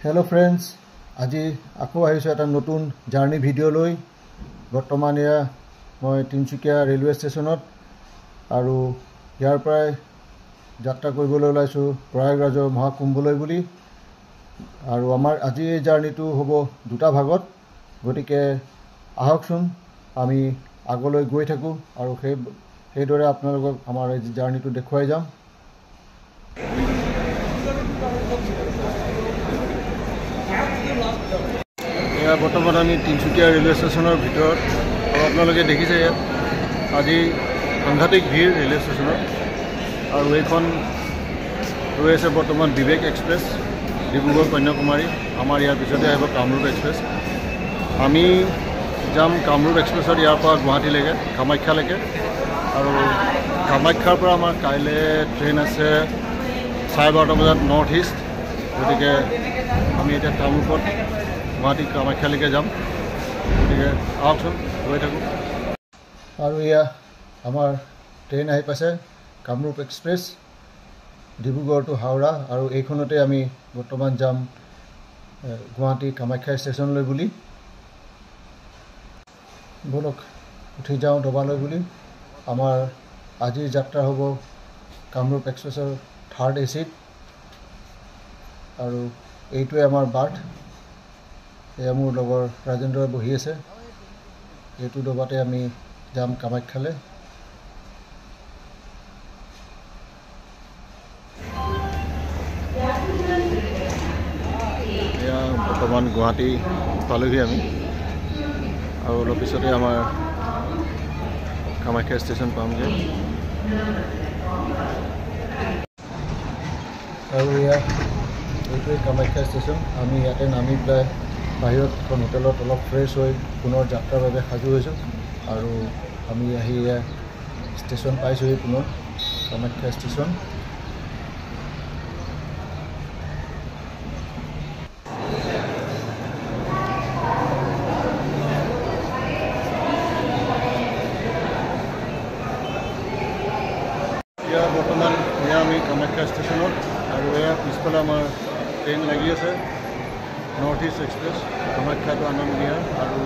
Hello' friends, আজি আকৌ আহিছোঁ এটা নতুন জাৰ্ণি ভিডিঅ' লৈ। বৰ্তমান এয়া মই তিনিচুকীয়া ৰেলৱে ষ্টেচনত আৰু ইয়াৰ পৰাই যাত্ৰা কৰিবলৈ ওলাইছোঁ প্ৰয়াগৰাজৰ মহাকুম্ভলৈ বুলি। আৰু আমাৰ আজি এই জাৰ্ণিটো হ'ব দুটা ভাগত, গতিকে আহকচোন আমি আগলৈ গৈ থাকোঁ আৰু সেইদৰে আপোনালোকক আমাৰ এই জাৰ্ণিটো দেখুৱাই যাম। এয়া বৰ্তমান আমি তিনিচুকীয়া ৰেলৱে ষ্টেচনৰ ভিতৰত আৰু আপোনালোকে দেখিছে ইয়াত আজি সাংঘাতিক ভিৰ ৰেলৱে ষ্টেচনত। আৰু এইখন ৰৈ আছে বৰ্তমান বিবেক এক্সপ্ৰেছ, ডিব্ৰুগড় কন্যাকুমাৰী। আমাৰ ইয়াৰ পিছতে আহিব কামৰূপ এক্সপ্ৰেছ। আমি যাম কামৰূপ এক্সপ্ৰেছত ইয়াৰ পৰা গুৱাহাটীলৈকে, কামাখ্যালৈকে। আৰু কামাখ্যাৰ পৰা আমাৰ কাইলৈ ট্ৰেইন আছে 12:30 বজাত নৰ্থ ইষ্ট। গতিকে আমি এতিয়া কামৰূপত গুৱাহাটী কামাখ্যালৈকে যাম। গতিকে আহকচোন গৈ থাকোঁ। আৰু এয়া আমাৰ ট্ৰেইন আহি পাইছে, কামৰূপ এক্সপ্ৰেছ, ডিব্ৰুগড় টু হাওৰা। আৰু এইখনতে আমি বৰ্তমান যাম গুৱাহাটী কামাখ্যা ষ্টেচনলৈ বুলি। ব'লক উঠি যাওঁ ডবালৈ বুলি। আমাৰ আজিৰ যাত্ৰা হ'ব কামৰূপ এক্সপ্ৰেছৰ থাৰ্ড এ চিত। আৰু এইটোৱে আমাৰ বাৰ্থ। এয়া মোৰ লগৰ ৰাজেন্দ্ৰই বহি আছে। এইটো ডবাতে আমি যাম কামাখ্যালৈ। এয়া বৰ্তমান গুৱাহাটী পালোহি আমি। আৰু অলপ পিছতে আমাৰ কামাখ্যা ষ্টেচন পামগৈ। আৰু এয়া এইটোৱে কামাখ্যা ষ্টেচন। আমি ইয়াতে নামি পেলাই বাহিৰত এখন হোটেলত অলপ ফ্ৰেছ হৈ পুনৰ যাত্ৰাৰ বাবে সাজু হৈছোঁ। আৰু আমি আহি এয়া ষ্টেচন পাইছোঁহি পুনৰ, কামাখ্যা ষ্টেচন। এয়া বৰ্তমান এয়া আমি কামাখ্যা ষ্টেচনত। আৰু এয়া পিছফালে আমাৰ ট্ৰেইন লাগি আছে, north east express, Kamakhya to Anand Vihar. আৰু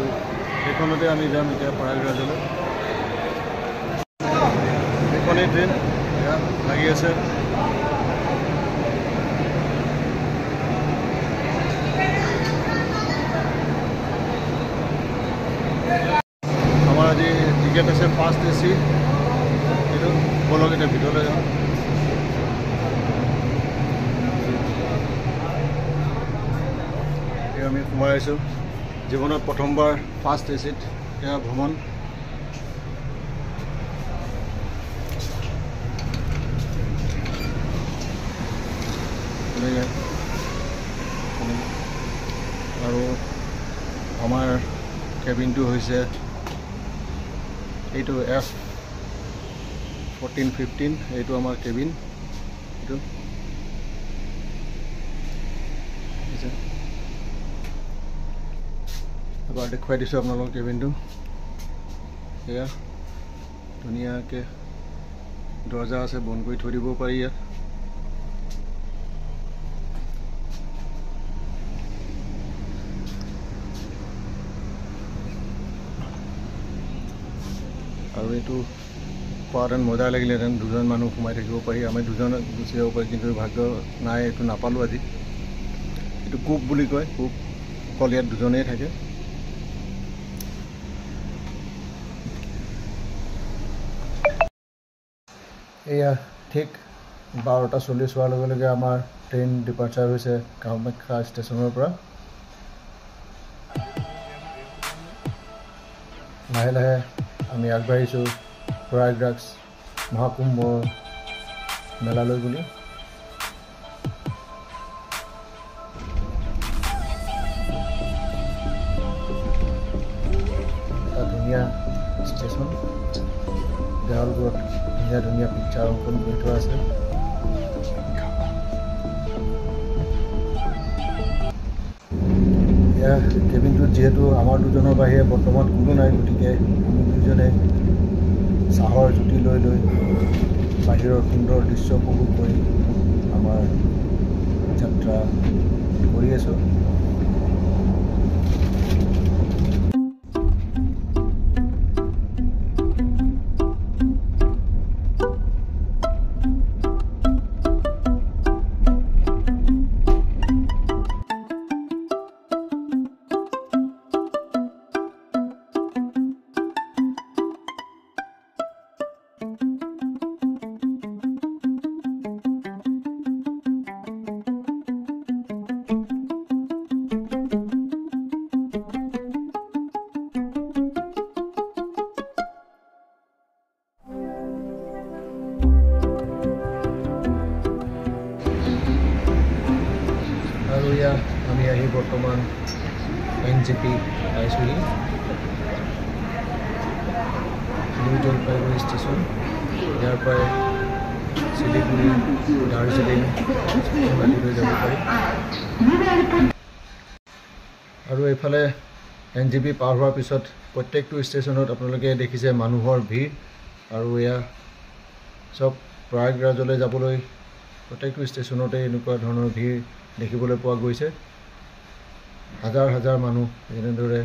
সেইখনতে আমি যাম এতিয়া প্ৰয়াগৰাজলৈ। সেইখনেই ট্ৰেইন এয়া লাগি আছে। আমাৰ আজি টিকেট আছে ফাৰ্ষ্ট এ চি। এইটো ব'লক এতিয়া ভিতৰলৈ যাওঁ। আমি সোমাই আহিছোঁ। জীৱনত প্ৰথমবাৰ ফাৰ্ষ্ট এ চিত এয়া ভ্ৰমণ। আৰু আমাৰ কেবিনটো হৈছে এইটো F1415, এইটো আমাৰ কেবিন। এইটো এবাৰ দেখুৱাই দিছোঁ আপোনালোকৰ কেবিনটো। এয়া ধুনীয়াকৈ দৰ্জা আছে, বন্ধ কৰি থৈ দিব পাৰি ইয়াত। আৰু এইটো পোৱাহেঁতেন মজা লাগিলেহেঁতেন, দুজন মানুহ সোমাই থাকিব পাৰি, আমি দুজন গুচি যাব পাৰি, কিন্তু ভাগ্য নাই, এইটো নাপালোঁ আজি। এইটো কূপ বুলি কয়, কূপ। অকল ইয়াত দুজনেই থাকে। এয়া ঠিক 12:40 হোৱাৰ লগে লগে আমাৰ ট্ৰেইন ডিপাৰ্চাৰ হৈছে কামাখ্যা ষ্টেচনৰ পৰা। লাহে লাহে আমি আগবাঢ়িছোঁ প্ৰয়াগৰাজ মহাকুম্ভ মেলালৈ বুলি। এটা ধুনীয়া ষ্টেচন, দেৱালবোৰত ধুনীয়া ধুনীয়া পিকচাৰ অংকন কৰি থোৱা আছে। এয়া কেবিনটোত যিহেতু আমাৰ দুজনৰ বাহিৰে বৰ্তমান কোনো নাই, গতিকে আমি দুজনে চাহৰ জুতি লৈ লৈ বাহিৰৰ সুন্দৰ দৃশ্য উপভোগ কৰি আমাৰ যাত্ৰা কৰি আছোঁ। আৰু এয়া আমি আহি বৰ্তমান NJP পাইছোঁহি, নিউ জলপাইগুৰি ষ্টেচন। ইয়াৰ পৰাই শিলিগুৰি, দাৰ্জিলিং আদিলৈ যাব পাৰি। আৰু এইফালে NJP পাৰ হোৱাৰ পিছত প্ৰত্যেকটো ষ্টেচনত আপোনালোকে দেখিছে মানুহৰ ভিৰ। আৰু এয়া চব প্ৰয়াগৰাজলৈ যাবলৈ প্ৰত্যেকটো ষ্টেচনতে এনেকুৱা ধৰণৰ ভিৰ দেখিবলৈ পোৱা গৈছে। হাজাৰ হাজাৰ মানুহ এনেদৰে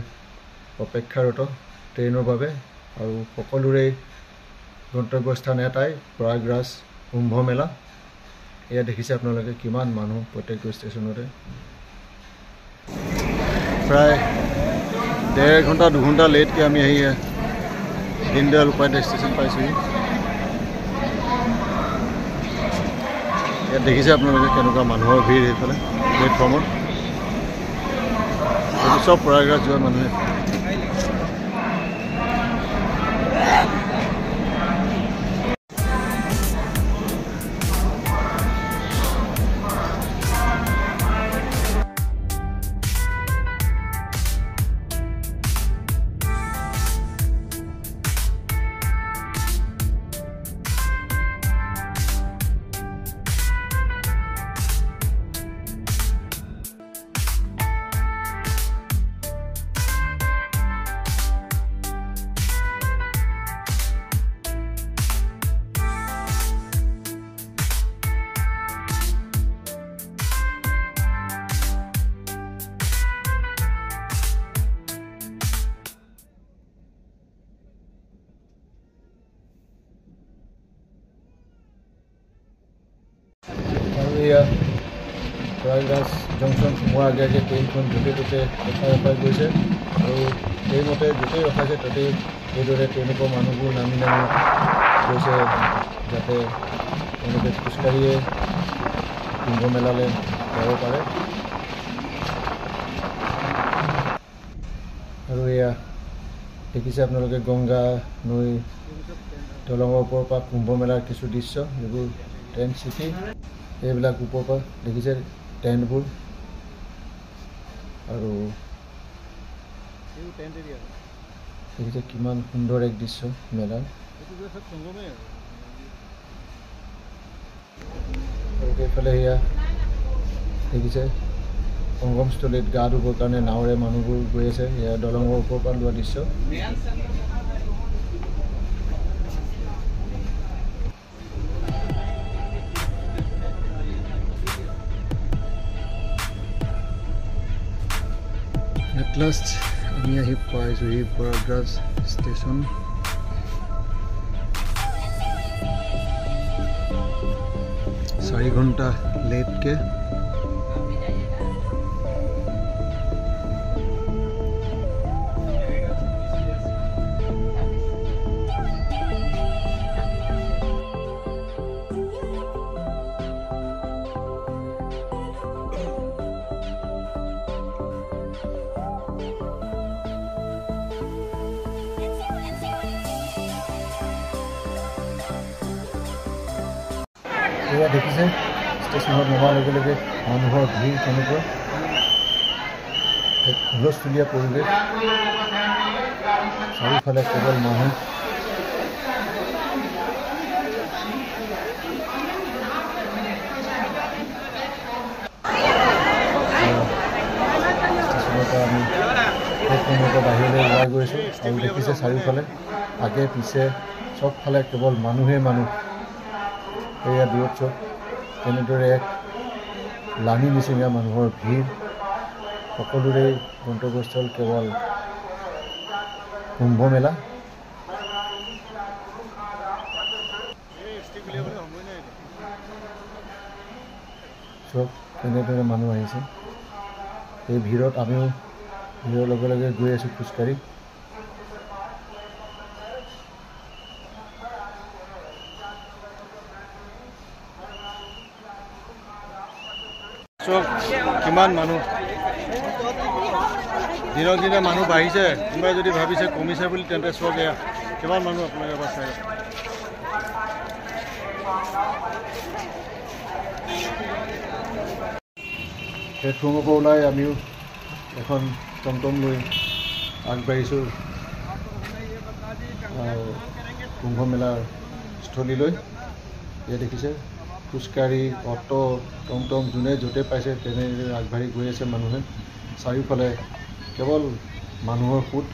অপেক্ষাৰত ট্ৰেইনৰ বাবে। আৰু সকলোৰে গন্তব্যস্থান এটাই, প্ৰয়াগৰাজ কুম্ভ মেলা। এয়া দেখিছে আপোনালোকে কিমান মানুহ প্ৰত্যেকটো ষ্টেচনতে। প্ৰায় 1.5 ঘণ্টা 2 ঘণ্টা লেটকৈ আমি আহি দীনদয়াল উপাধ্যায় ষ্টেচন পাইছোঁহি। ইয়াত দেখিছে আপোনালোকে কেনেকুৱা মানুহৰ ভিৰ সেইফালে প্লেটফৰ্মত। এইটো চব প্ৰয়াগৰাজ যোৱা মানুহে। এয়া প্ৰয়াগৰাজ জংচন সোমোৱাৰ আগে আগে ট্ৰেইনখন য'তে ত'তে ৰখাই ৰখাই গৈছে। আৰু সেইমতে য'তেই ৰখাইছে ত'তেই এইদৰে তেওঁলোকৰ মানুহবোৰ নামি নামি গৈছে, যাতে তেওঁলোকে খোজকাঢ়িয়ে কুম্ভ মেলালৈ যাব পাৰে। আৰু এয়া দেখিছে আপোনালোকে গংগা নৈ দলঙৰ ওপৰৰ পৰা কুম্ভ মেলাৰ কিছু দৃশ্য। এইবোৰ টেণ্ট চিটি, এইবিলাক ওপৰৰ পৰা দেখিছে টেণ্টবোৰ। আৰু দেখিছে কিমান সুন্দৰ এক দৃশ্য মেলাৰ। আৰু সেইফালে সেয়া দেখিছে সংগমস্থলীত গা ধুবৰ কাৰণে নাৱৰে মানুহবোৰ গৈ আছে। এয়া দলঙৰ ওপৰৰ পৰা লোৱা দৃশ্য। At last আমি আহি পাইছোঁহি প্ৰয়াগৰাজ ষ্টেচন। চাৰি ঘণ্টা লেটকৈ। এয়া দেখিছে ষ্টেচনত নমাৰ লগে লগে মানুহৰ ভিৰ কেনেকুৱা, এক হুলস্থুলীয়া পৰিৱেশ, চাৰিওফালে কেৱল মানুহ। ষ্টেচনৰ পৰা আমি প্লেটফৰ্মৰ পৰা বাহিৰলৈ ওলাই গৈছোঁ আৰু দেখিছে চাৰিওফালে আগে পিছে চবফালে কেৱল মানুহেই মানুহ। এয়া দূৰত চব তেনেদৰে এক লানি নিচিঙা মানুহৰ ভিৰ। সকলোৰে গন্তব্যস্থল কেৱল কুম্ভ মেলা। চব কেনেদৰে মানুহ আহিছে এই ভিৰত, আমিও ভিৰৰ লগে লগে গৈ আছোঁ খোজকাঢ়ি। চব কিমান মানুহ, দিনক দিনে মানুহ বাঢ়িছে। কোনোবাই যদি ভাবিছে কমিছে বুলি, তেন্তে চব এয়া কিমান মানুহ আপোনালোকে এবাৰ চাই। প্লেটফৰ্মৰ পৰা ওলাই আমিও এখন টমটম লৈ আগবাঢ়িছোঁ কুম্ভ মেলাৰ স্থলীলৈ। এয়া দেখিছে খোজকাঢ়ি, অট', টমটম যোনে য'তে পাইছে তেনেদৰে আগবাঢ়ি গৈ আছে মানুহে। চাৰিওফালে কেৱল মানুহৰ সোঁত।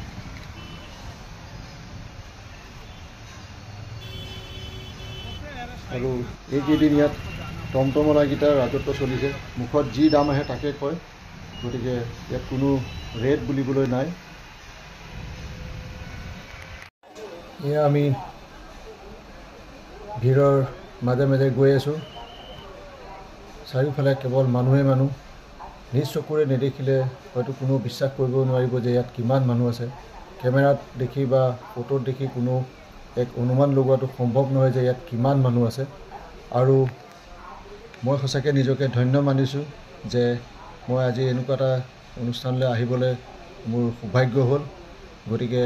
আৰু এইকেইদিন ইয়াত টমটমৱালাকেইটাৰ ৰাজত্ব চলিছে। মুখত যি দাম আহে তাকে কয়, গতিকে ইয়াত কোনো ৰেট বুলিবলৈ নাই। এয়া আমি ভিৰৰ মাজে মাজে গৈ আছোঁ। চাৰিওফালে কেৱল মানুহে মানুহ। নিজ চকুৰে নেদেখিলে হয়তো কোনো বিশ্বাস কৰিব নোৱাৰিব যে ইয়াত কিমান মানুহ আছে। কেমেৰাত দেখি বা ফটোত দেখি কোনো এক অনুমান লগোৱাটো সম্ভৱ নহয় যে ইয়াত কিমান মানুহ আছে। আৰু মই সঁচাকৈ নিজকে ধন্য মানিছোঁ যে মই আজি এনেকুৱা এটা অনুষ্ঠানলৈ আহিবলৈ মোৰ সৌভাগ্য হ'ল। গতিকে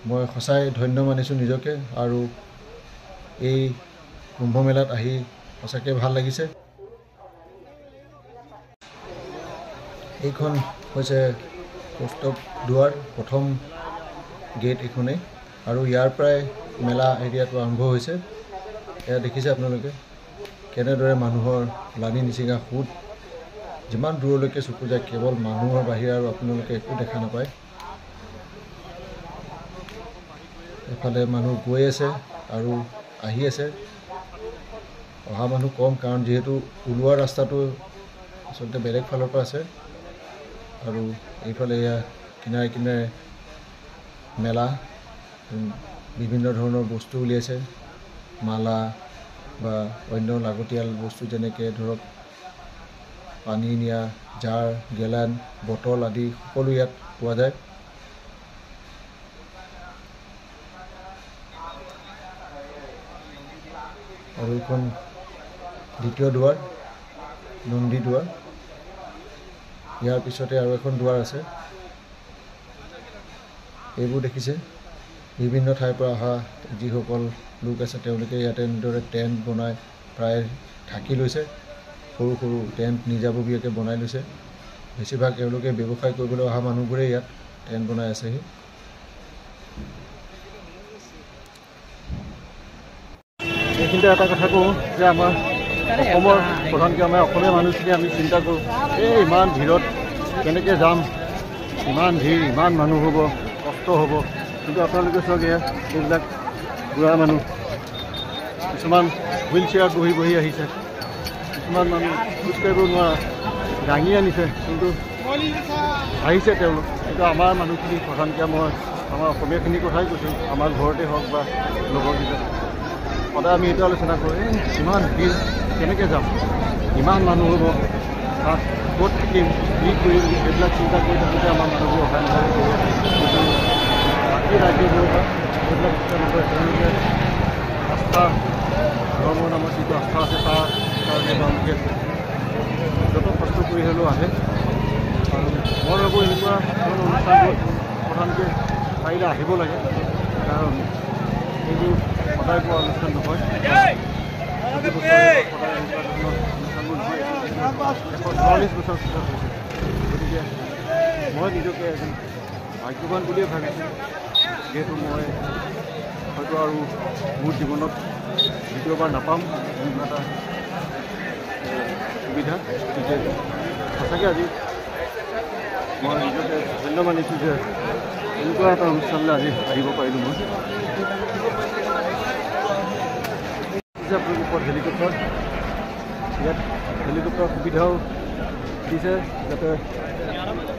মই সঁচাই ধন্য মানিছোঁ নিজকে, আৰু এই কুম্ভ মেলাত আহি সঁচাকৈ ভাল লাগিছে। এইখন হৈছে কৌস্তভ দুৱাৰ, প্ৰথম গেট এইখনেই, আৰু ইয়াৰ পৰাই মেলা এৰিয়াটো আৰম্ভ হৈছে। এয়া দেখিছে আপোনালোকে কেনেদৰে মানুহৰ লানি নিচিঙা সোঁত, যিমান দূৰলৈকে চকু যায় কেৱল মানুহৰ বাহিৰে আৰু আপোনালোকে একো দেখা নাপায়। এফালে মানুহ গৈ আছে আৰু আহি আছে। অহা মানুহ কম, কাৰণ যিহেতু ওলোৱা ৰাস্তাটো আচলতে বেলেগ ফালৰ পৰা আছে। আৰু এইফালে এয়া কিনাৰে কিনাৰে মেলা, বিভিন্ন ধৰণৰ বস্তু উলিয়াইছে, মালা বা অন্য লাগতিয়াল বস্তু, যেনেকৈ ধৰক পানী নিয়া জাৰ, গেলান, বটল আদি সকলো ইয়াত পোৱা যায়। আৰু এইখন দ্বিতীয় দুৱাৰ, নন্দী দুৱাৰ। ইয়াৰ পিছতে আৰু এখন দুৱাৰ আছে। এইবোৰ দেখিছে বিভিন্ন ঠাইৰ পৰা অহা যিসকল লোক আছে তেওঁলোকে ইয়াতে এনেদৰে টেণ্ট বনাই প্ৰায় থাকি লৈছে। সৰু সৰু টেণ্ট নিজাববীয়াকৈ বনাই লৈছে। বেছিভাগ এওঁলোকে ব্যৱসায় কৰিবলৈ অহা মানুহবোৰে ইয়াত টেণ্ট বনাই আছেহি। এইখিনিতে এটা কথা কওঁ যে আমাৰ অসমৰ প্ৰধানকৈ আমাৰ অসমীয়া মানুহখিনি আমি চিন্তা কৰোঁ, এই ইমান ভিৰত কেনেকৈ যাম, ইমান ভিৰ, ইমান মানুহ হ'ব, কষ্ট হ'ব। কিন্তু আপোনালোকে চাওক এয়া এইবিলাক বুঢ়া মানুহ, কিছুমান হুইল চেয়াৰত বহি বহি আহিছে, কিছুমান মানুহ খোজকাঢ়িব নোৱাৰা দাঙি আনিছে, কিন্তু আহিছে তেওঁলোক। কিন্তু আমাৰ মানুহখিনি প্ৰধানকৈ মই আমাৰ অসমীয়াখিনিৰ কথাই কৈছোঁ, আমাৰ ঘৰতে হওক বা লগৰকেইটা, সদায় আমি এইটো আলোচনা কৰোঁ, এই ইমান ভিৰ কেনেকৈ যাম, ইমান মানুহ হ'ব, তাত ক'ত থাকিম, কি কৰিম, সেইবিলাক চিন্তা কৰি থাকোঁতে আমাৰ মানুহবোৰ অহা নহয়। কিন্তু বাকী ৰাজ্যবোৰৰ পৰা সেইবিলাক চিন্তা নকৰে, তেওঁলোকে আস্থা, ধৰ্মৰ নামত যিটো আস্থা আছে তাৰ কাৰণে তেওঁলোকে য'ত কষ্ট কৰি হ'লেও আহে। আৰু মই ভাবোঁ এনেকুৱা ধৰণৰ অনুষ্ঠানবোৰ প্ৰধানকৈ পাৰিলে আহিব লাগে, কাৰণ এইবোৰ সদায় পোৱা অনুষ্ঠান নহয়। প্ৰতি বছৰে সদায় এনেকুৱা ধৰণৰ অনুষ্ঠানবোৰ নহয়। 144 বছৰ পিছত হৈছে। গতিকে মই নিজকে এজন ভাগ্যৱান বুলিয়ে ভাবিছোঁ, যিহেতু মই হয়তো আৰু মোৰ জীৱনত দ্বিতীয়বাৰ নাপাম এনেকুৱা এটা সুবিধা। গতিকে সঁচাকৈ আজি মই নিজকে ধন্য মানিছোঁ যে এনেকুৱা এটা অনুষ্ঠানলৈ আজি আহিব পাৰিলোঁ মই। আপোনালোকৰ ওপৰত হেলিকপ্টাৰ, ইয়াত হেলিকপ্টাৰ সুবিধাও দিছে যাতে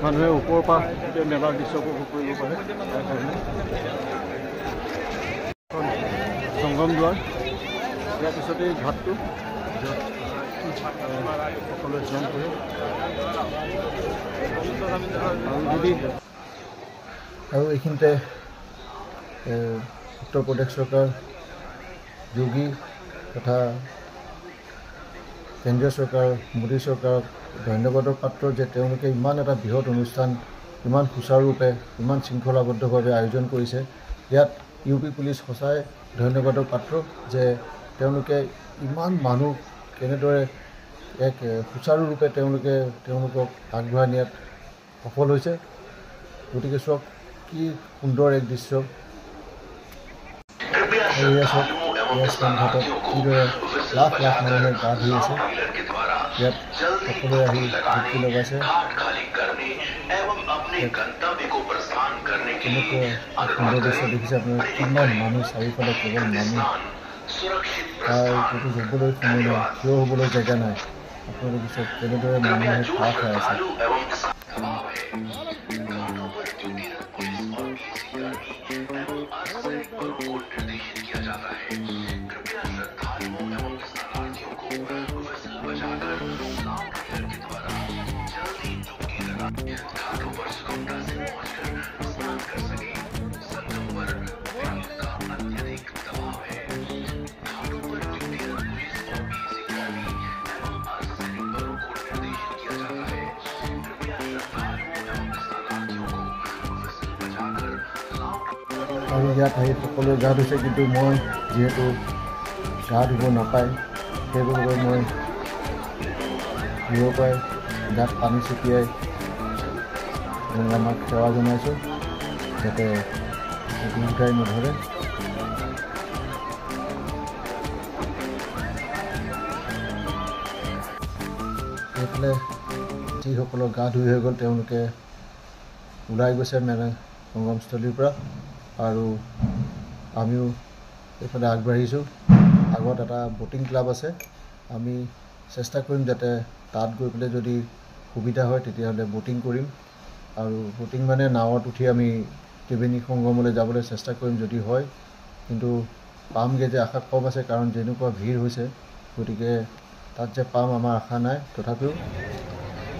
মানুহে ওপৰৰ পৰা গোটেই মেলাৰ দৃশ্য উপভোগ কৰিব পাৰে। তাৰ কাৰণে সংগম দুৱাৰ, ইয়াৰ পিছতেই ঘাটটো য'ত সকলোৱে স্নান কৰে। আৰু যদি আৰু এইখিনিতে উত্তৰ প্ৰদেশ চৰকাৰ, যোগী তথা কেন্দ্ৰীয় চৰকাৰ, মোদী চৰকাৰক ধন্যবাদৰ পাত্ৰ যে তেওঁলোকে ইমান এটা বৃহৎ অনুষ্ঠান ইমান সুচাৰুৰূপে, ইমান শৃংখলাবদ্ধভাৱে আয়োজন কৰিছে। ইয়াত ইউ পি পুলিচ সঁচাই ধন্যবাদৰ পাত্ৰ যে তেওঁলোকে ইমান মানুহ কেনেদৰে এক সুচাৰুৰূপে তেওঁলোকে তেওঁলোকক আগবঢ়াই নিয়াত সফল হৈছে। গতিকে চাওক কি সুন্দৰ এক দৃশ্য। এয়া চাওক ঘাটত কিদৰে লাখ লাখ মানুহে গা ধুই আছে। ইয়াত সকলোৱে আহি ডুবকি লগাইছে। কেনেকুৱা সুন্দৰ দৃশ্য দেখিছে আপোনালোকে, কিমান মানুহ, চাৰিওফালে কেৱল মানুহ, তাৰ ক'তো যাবলৈ সময় নাই, থিয় হ'বলৈ জেগা নাই। আপোনালোকে চাওক কেনেদৰে মানুহে চাহ খাই আছে। আৰু ইয়াত আহি সকলোৱে গা ধুইছে, কিন্তু মই যিহেতু গা ধুব নাপায় সেইবাবে মই দূৰৰ পৰাই গাত পানী ছটিয়াই গংগা মাক সেৱা জনাইছোঁ যাতে উঠাই নধৰে। এইফালে যিসকলৰ গা ধুই হৈ গ'ল তেওঁলোকে ওলাই গৈছে মেলা সংগমস্থলীৰ পৰা, আৰু আমিও এইফালে আগবাঢ়িছোঁ। আগত এটা ব'টিং ক্লাব আছে, আমি চেষ্টা কৰিম যাতে তাত গৈ পেলাই যদি সুবিধা হয় তেতিয়াহ'লে ব'টিং কৰিম। আৰু ব'টিং মানে নাৱত উঠি আমি ত্ৰিবেণী সংগমলৈ যাবলৈ চেষ্টা কৰিম যদি হয়, কিন্তু পামগৈ যে আশা কম আছে, কাৰণ যেনেকুৱা ভিৰ হৈছে, গতিকে তাত যে পাম আমাৰ আশা নাই। তথাপিও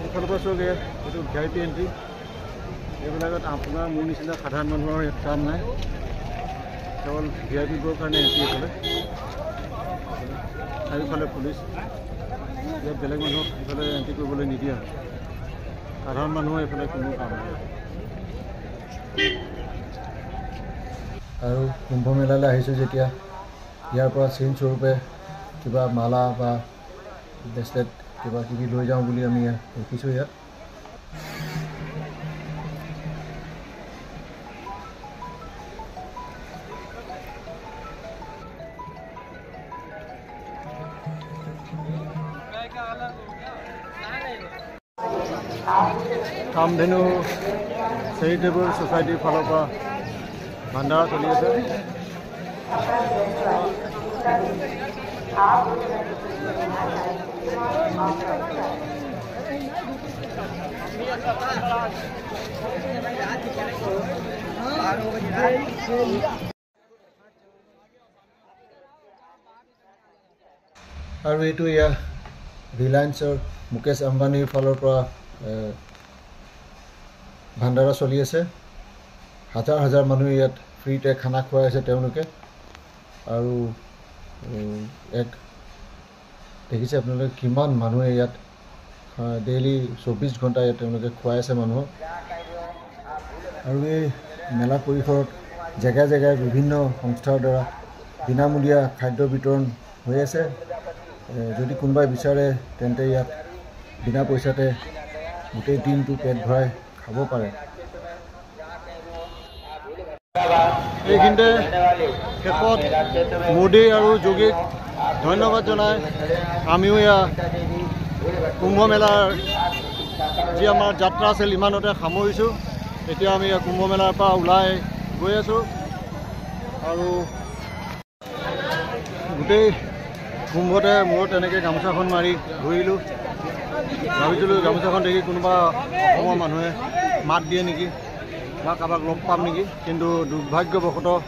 এইফালৰ পৰা চাওক, এইটো ভি আই পি এণ্ট্ৰি, এইবিলাকত আপোনাৰ মোৰ নিচিনা সাধাৰণ মানুহৰ ইয়াত কাম নাই, কেৱল ভি আই পিবোৰৰ কাৰণে এণ্ট্ৰি। এইফালে চাৰিওফালে পুলিচ, ইয়াত বেলেগ মানুহক এইফালে এণ্ট্ৰি কৰিবলৈ নিদিয়ে, সাধাৰণ মানুহৰ এইফালে কোনো কাম নাই। আৰু কুম্ভ মেলালৈ আহিছোঁ যেতিয়া ইয়াৰ পৰা চিনস্বৰূপে কিবা মালা বা ব্ৰেচলেট কিবা কিবি লৈ যাওঁ বুলি আমি দেখিছোঁ ইয়াত। কামধেনু চেৰিটেবল ছ'চাইটিৰ ফালৰ পৰা ভাণ্ডাৰা চলি আছে। আৰু এইটো ইয়াৰ ৰিলায়েন্সৰ মুকেশ আম্বানীৰ ফালৰ পৰা ভাণ্ডাৰা চলি আছে। হাজাৰ হাজাৰ মানুহে ইয়াত ফ্ৰীতে খানা খুৱাই আছে তেওঁলোকে। আৰু এক দেখিছে আপোনালোকে কিমান মানুহে ইয়াত ডেইলি 24 ঘণ্টা ইয়াত তেওঁলোকে খুৱাই আছে মানুহক। আৰু এই মেলা পৰিসৰত জেগাই জেগাই বিভিন্ন সংস্থাৰ দ্বাৰা বিনামূলীয়া খাদ্য বিতৰণ হৈ আছে। যদি কোনোবাই বিচাৰে তেন্তে ইয়াত বিনা পইচাতে গোটেই দিনটো পেট ভৰাই খাব পাৰে। এইখিনিতে শেষত মোদী আৰু যোগীক ধন্যবাদ জনাই আমিও ইয়াৰ কুম্ভ মেলাৰ যি আমাৰ যাত্ৰা আছিল ইমানতে সামৰিছোঁ। এতিয়া আমি কুম্ভ মেলাৰ পৰা ওলাই গৈ আছোঁ আৰু গোটেই কুম্ভতে মূৰত তেনেকৈ গামোচাখন মাৰি ঘূৰিলোঁ। ভাবিছিলোঁ গামোচাখন দেখি কোনোবা অসমৰ মানুহে মাত দিয়ে নেকি বা কাৰোবাক লগ পাম নেকি, কিন্তু দুৰ্ভাগ্যবশতঃ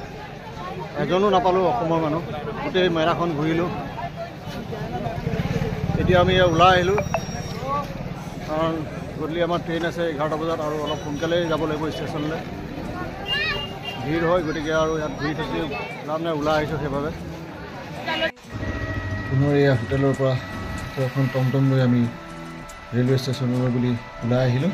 এজনো নাপালোঁ অসমৰ মানুহ। গোটেই মেলাখন ঘূৰিলোঁ। এতিয়া আমি ওলাই আহিলোঁ, কাৰণ গধূলি আমাৰ ট্ৰেইন আছে 11টা বজাত আৰু অলপ সোনকালেই যাব লাগিব ষ্টেচনলৈ। ভিৰ হয়, গতিকে আৰু ইয়াত ঘূৰি থাকি লাভ নাই, ওলাই আহিছোঁ সেইবাবে। পুনৰ এয়া হোটেলৰ পৰা এখন টমটম লৈ আমি ৰেলৱে ষ্টেচনলৈ বুলি ওলাই আহিলোঁ।